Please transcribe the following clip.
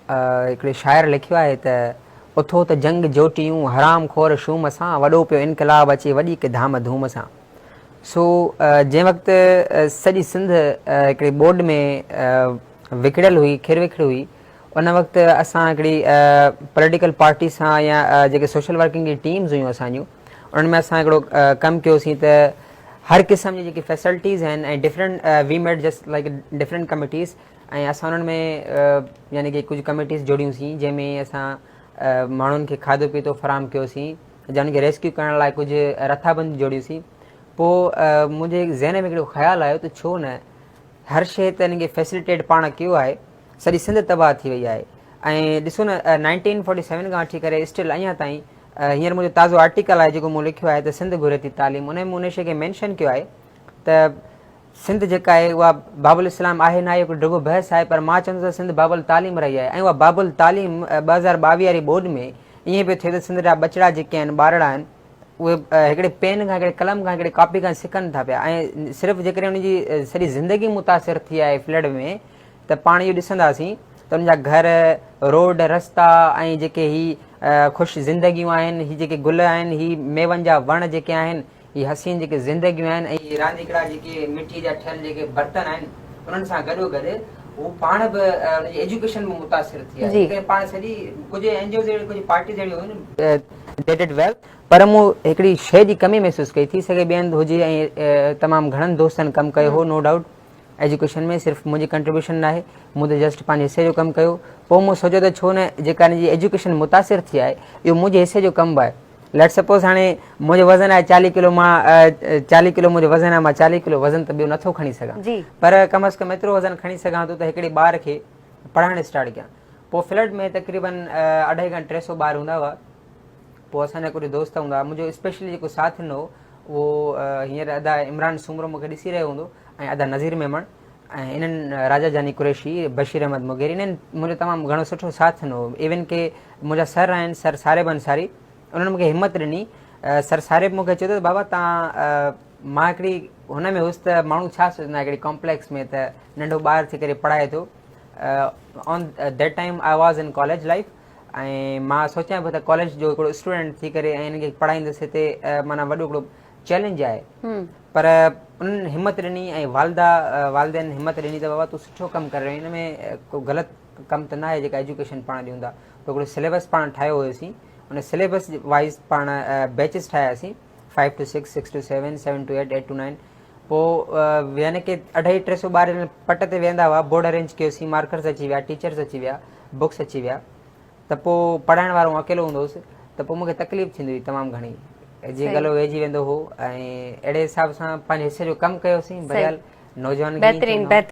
هڪڙي شاعر لکيو آهي ته اٿو ته جنگ جوٽيون حرام خور شوم سان وڏو پيو انقلاب اچي وڏي ڪي ڌام ڌوم سان سو جنهن وقت سڄي سنڌ هڪڙي ٻوڏ ۾ وڪڙيل هئي کر وکڙ هئي ان وقت اسان هڪڙي پوليٽيڪل پارٽي سان يا جيڪي سوشل ورڪنگ جي ٽيمز هيون اسان جون انهن ۾ اسان هڪڙو ڪم ڪيوسين ته هر قسم جي جيڪي فيسلٽيز آهن ۽ different we made just like different committees ۽ اسان انهن ۾ يعني ڪي ڪجهه ڪميٽيز جوڙيون سين جنهن ۾ اسان ماڻهن کي کاڌو پيتو فراهم ڪيوسين جن کي ريسڪيو ڪرڻ لاء ڪجهه رٿابندي جوڙيون سين پوء منهنجي ذهن ۾ هڪڙو خيال آيو ته ڇو نه هر شيء ته انهن کي فيسليٽيٽ پاڻ ڪيو آهي سڄي سنڌ تباهه ٿي وئي آهي ۽ ڏسو نه نائنٽين فورٽي سيون کان وٺي ڪري اسٽل اڃا تائين هينئر منهنجو تازو آرٽيڪل آهي جيڪو مون لکيو آهي ته سنڌ گهري ٿي تعليم ان ۾ مون ان شيء کي مينشن ڪيو آهي ته سنڌ جيڪا آهي اها باب الاسلام آهي ناهي هڪ ڊگهو بحث آهي پر مان چوندس ته سنڌ باب التعليم رهي آهي ۽ اها باب التعليم 2022 واري ٻوڏ ۾ ائين پيو ٿئي ته سنڌ جا ٻچڙا جيڪي آهن ٻارڙا آهن اهي هڪڙي پين کان هڪڙي قلم کان هڪڙي ڪاپي کان سکن ٿا پيا ۽ صرف جيڪڏهن ان جي سڄي زندگي متاثر ٿي آهي فلڊ ۾ ته پاڻ اهو ڏسنداسين ته ان جا گهر روڊ رستا ۽ جيڪي هي خوش زندگيون آهن هي جيڪي گل آهن هي ميون جا وڻ جيڪي آهن هي حسين جيڪي زندگيون آهن ۽ هي رانديڪڙا جيڪي مٽيء جا ٺهيل جيڪي برتن آهن انهن سان گڏو گڏ هو پاڻ به ان جي ايجوڪيشن به متاثر ٿي آهي جيڪڏهن پاڻ سڄي ڪجهه اين جي اوز اهڙيون ڪجهه پارٽيز اهڙيون هيون they did well پر مون هڪڙي شيء جي ڪمي محسوس ڪئي ٿي سگهي ٻين هنڌ هجي ۽ تمام گهڻن دوستن ڪم ڪيو هو نو ڊائوٽ ايجوڪيشن ۾ صرف منهنجي ڪنٽريبيوشن ناهي مون ته جسٽ پنهنجي حصي جو ڪم ڪيو پوء مون سوچيو ته ڇو نه جيڪا هن جي ايجوڪيشن متاثر ٿي آهي اهو منهنجي حصي جو ڪم به آهي ليٽ سپوز هاڻي منهنجو وزن آهي چاليهه ڪلو مان چاليهه ڪلو منهنجو وزن آهي مان چاليهه ڪلو وزن ته ٻيو نٿو کڻي سگهان پر ڪم از ڪم ايترو وزن کڻي سگهان ٿو ته هڪڙي ٻار کي پڙهائڻ اسٽارٽ ڪيان پوء فلڊ ۾ تقريبن اڍائي کان 300 ٻار هوندا هئا پوء اسان جا ڪجهه دوست هوندا هئا منهنجو اسپيشلي جيڪو ساٿ ڏنو اهو هينئر ادا عمران سومرو مون کي ڏسي رهيو هوندو ۽ ادا نذير ميمڻ ۽ انهن راجا جاني قريشي، بشير احمد مغيري انهن منهنجو تمام گهڻو سٺو ساٿ ڏنو. ايون ڪي منهنجا سر آهن سر صارب انصاري انهن مونکي همت ڏني. سر صارب مونکي چيو ته بابا تان مان هڪڙي هن ۾ هيس ته ماڻهو ڇا سوچندا هڪڙي ڪامپليڪس ۾ ته ننڍو ٻار ٿي ڪري پڙهائي ٿو. On that time I was in college life ۽ مان سوچيان پيو ته ڪاليج جو هڪڙو اسٽوڊنٽ ٿي ڪري ۽ انهن کي پڙهائيندس هتي معنيٰ وڏو هڪڙو چئلينج آهي پر انهن همت ڏني ۽ والده والدين همت ڏني ته بابا تون سٺو ڪم ڪري رهيو آهين ان ۾ ڪو غلط ڪم ته ناهي جيڪا ايجوڪيشن پاڻ ڏيون ٿا پوء هڪڙو سليبس پاڻ ٺاهيو هيوسين ان سليبس وائز پاڻ بيچز ٺاهياسين 5 ٽو 6 6 ٽو 7 7 ٽو 8 8 ٽو 9 پوء يعني ڪي اڍائي 300 ٻار پٽ تي ويهندا هئا بورڊ ارينج ڪيوسين مارڪرز اچي ويا ٽيچرز اچي ويا بڪس اچي ويا ته پوء پڙهائڻ وارو آئون اڪيلو هوندو هوس ته پوء مون کي تڪليف ٿيندي هئي تمام گهڻي جيئن گلو ويهجي ويندو هو ۽ اهڙي حساب سان پنهنجي حصي جو ڪم ڪيوسين بهرحال نوجوان کي ائين بهترين چوندو آهيان.